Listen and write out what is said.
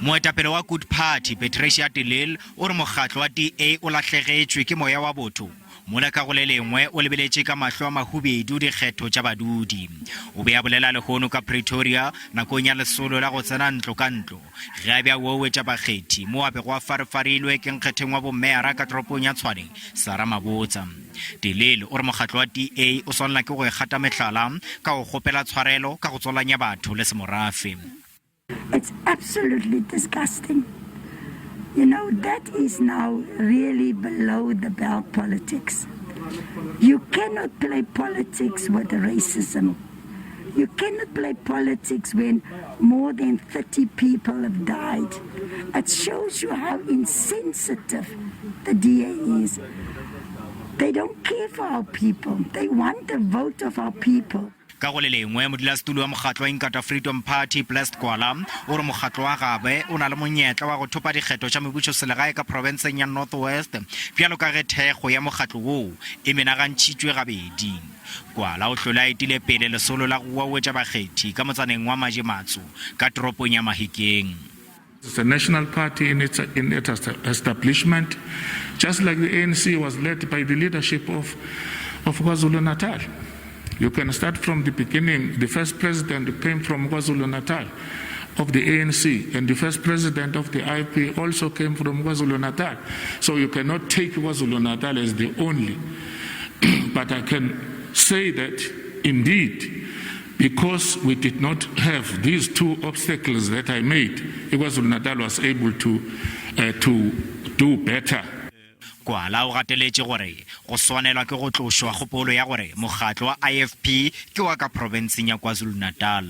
Moetapele wa Good Party, Patricia de Lille, o re mokgatlo wa DA o lahlegetšwe ke moya wa botho, mola ka go le lengwe o lebeletše ka mahlo a mahubedu dikgetho tša badudi. O be a bolela lehono ka Pretoria nakong ya lesolo la go tsena ntlo ka ntlo ge a be a oowetša bakgethi mo a bego a farefarilwe ke nkgetheng wa bomeyara ka toropong ya Tshwane, Sarah Mabotsa. De Lille o re mokgatlo wa DA o swanela ke go ikgata mehlala ka go kgopela tshwarelo ka go tswalanya batho le semorafe. It's absolutely disgusting. You know, that is now really below the belt politics. You cannot play politics with racism. You cannot play politics when more than 30 people have died. It shows you how insensitive the DA is. They don't care for our people. They want the vote of our people. Ka go le lengwe, modulasetulo wa mokgatlo wa Inkatha Freedom Party, Blessed Gwala, o re mokgatlo wa gagwe o na le monyetla wa go thopa dikgetho tša mebušoselegae ka profenseng ya North West bjalo ka ge thekgo ya mokgatlo woo e menagantšhitšwe gabedi. Gwala o hlole a etile pele lesolo la go uauetša bakgethi ka motsaneng wa Majematso ka toropong ya Mahikeng. It's a national party in its, in its establishment, just like the ANC was led by the leadership of, of KwaZulu-Natal. You can start from the beginning. The first president came from KwaZulu-Natal of the ANC, and the first president of the IP also came from KwaZulu-Natal. So you cannot take KwaZulu-Natal as the only. but I can say that indeed, because we did not have these two obstacles that I made, KwaZulu-Natal was able to, uh, to do better. Kwala o gateletše gore go swanelwa ke go tlošwa kgopolo ya gore mokgatlo wa IFP ke wa ka profenseng ya KwaZulu-Natal.